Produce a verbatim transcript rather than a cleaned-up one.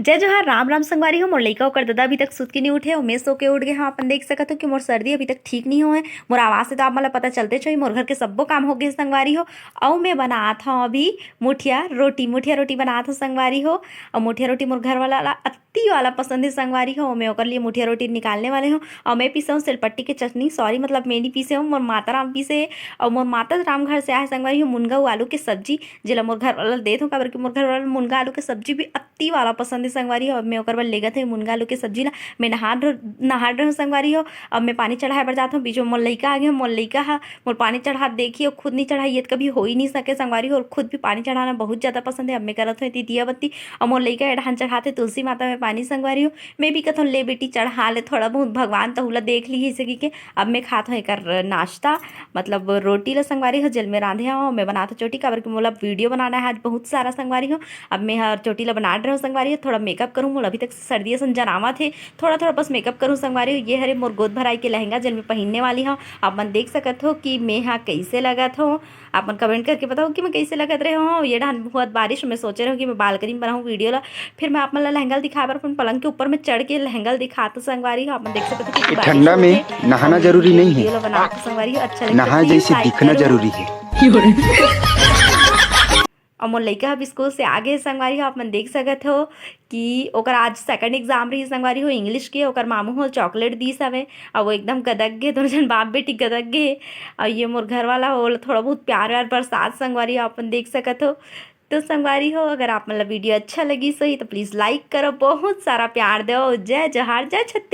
जय जोहार, राम राम संगवारी हो। मोर लइका ओकर ददा अभी तक सुत के नहीं उठे, अउ मैं सो के उठ गए हव। अपन देख सकत हो कि मोर सर्दी अभी तक ठीक नहीं होए। मोर आवाज से तो आप मन ला पता चलते होही, मोर घर के सब्बो काम हो गए संगवारी हो। अउ मैं बनात हव अभी मुठिया रोटी, मुठिया रोटी बनात हव संगवारी हो। अउ मुठिया रोटी मोर घर वाला ला अति वाला पसंद है संगवारी हो, मैं ओकर लिए मुठिया रोटी निकालने वाले हव। अउ मैं पीसे हव सिलपट्टी के चटनी, सॉरी, मतलब मैं नहीं पीसे हव, मोर माता राम पीसे हे। अउ मोर माता राम घर से आए संगवारी हो मुनगा अउ आलू के सब्जी, जेला मोर घर वाला देत हव, काबर कि मोर घर वाला मुनगा आलू के सब्जी भी अति वाला पसंद है संगवारी हो। अब मैं ओकर बर लेगत हव मुनगा आलू के सब्जी ला। मैं नहा नहा डरे हव संगवारी हो। अब मैं पानी चढ़ाए बर जात हव, बीच में मोर लइका आ गए। मोर लइका ह मोर पानी चढ़ात देखही, अउ खुद नहीं चढ़ाही, ये तो कभी हो ही नहीं सके संगवारी हो। अउ खुद भी पानी चढ़ाना बहुत ज्यादा पसंद है। अब मैं करत हव एती दिया बत्ती, अउ मोर लइका ए डहान चढ़ात हे तुलसी माता में पानी संगवारी हो। मैं भी कथव, ले बेटी चढ़ा ले, थोड़ा बहुत भगवान तहू ला देख लिही, ऐसे कहिके। अब मैं खात हव एकर नाश्ता, मतलब रोटी ला संगवारी हो, जेल में रांधे हव। मैं बनात हव चोटी, काबर कि मोला वीडियो बनाना है आज बहुत सारा संगवारी हो। अब मैं हर चोटी ला बना डरे हव संगवारी हो, थोड़ा मेकअप करूँ, मोला अभी तक सर्दी असन जनावत हे, थोड़ा थोड़ा बस मेकअप करूँ संगवारी हो। ये हरे मोर गोद भराई के लहंगा, जेल में पहिनने वाली हव। आप मन देख सकत हो कि मैं हा कैसे लगत हव, आप मन कमेंट करके बताओ कि मैं कैसे लगत रहे हव। ये डहान बहुत बारिश, मैं सोचे रहे हव कि मैं बालकनी में बनाऊँ वीडियो ला, फिर मैं आप मन ला लहंगा ला दिखाए बर अपन पलंग के ऊपर में चढ़ के लहंगा ला दिखात हव संगवारी हो। आप मन देख सकत हो कि ये बारिश ठंडा होत में हे। नहाना जरूरी नहीं है। वीडियो ला बनात हव संगवारी हो, अच्छा लगता है, नहाए please जैसे like दिखना करो। जरूरी है। अउ मोर लइका अब स्कूल से आ गए संगवारी हो, आप मन देख सकत हो कि ओकर आज सेकंड एग्जाम रही संगवारी हो इंग्लिश के, ओकर मामू हो चॉकलेट दीस हवे, अउ वो एकदम गदक गे, दोनों झन बाप बेटी गदक गे। अउ ये मोर घर वाला हो, थोड़ा बहुत प्यार व्यार बरसात संगवारी हो, आप मन देख सकत हो। तो संगवारी हो, अगर आप मन ला वीडियो अच्छा लगिस होही तो प्लीज लाइक करो, बहुत सारा प्यार दो। जय जोहार, जय छत्तीसगढ़।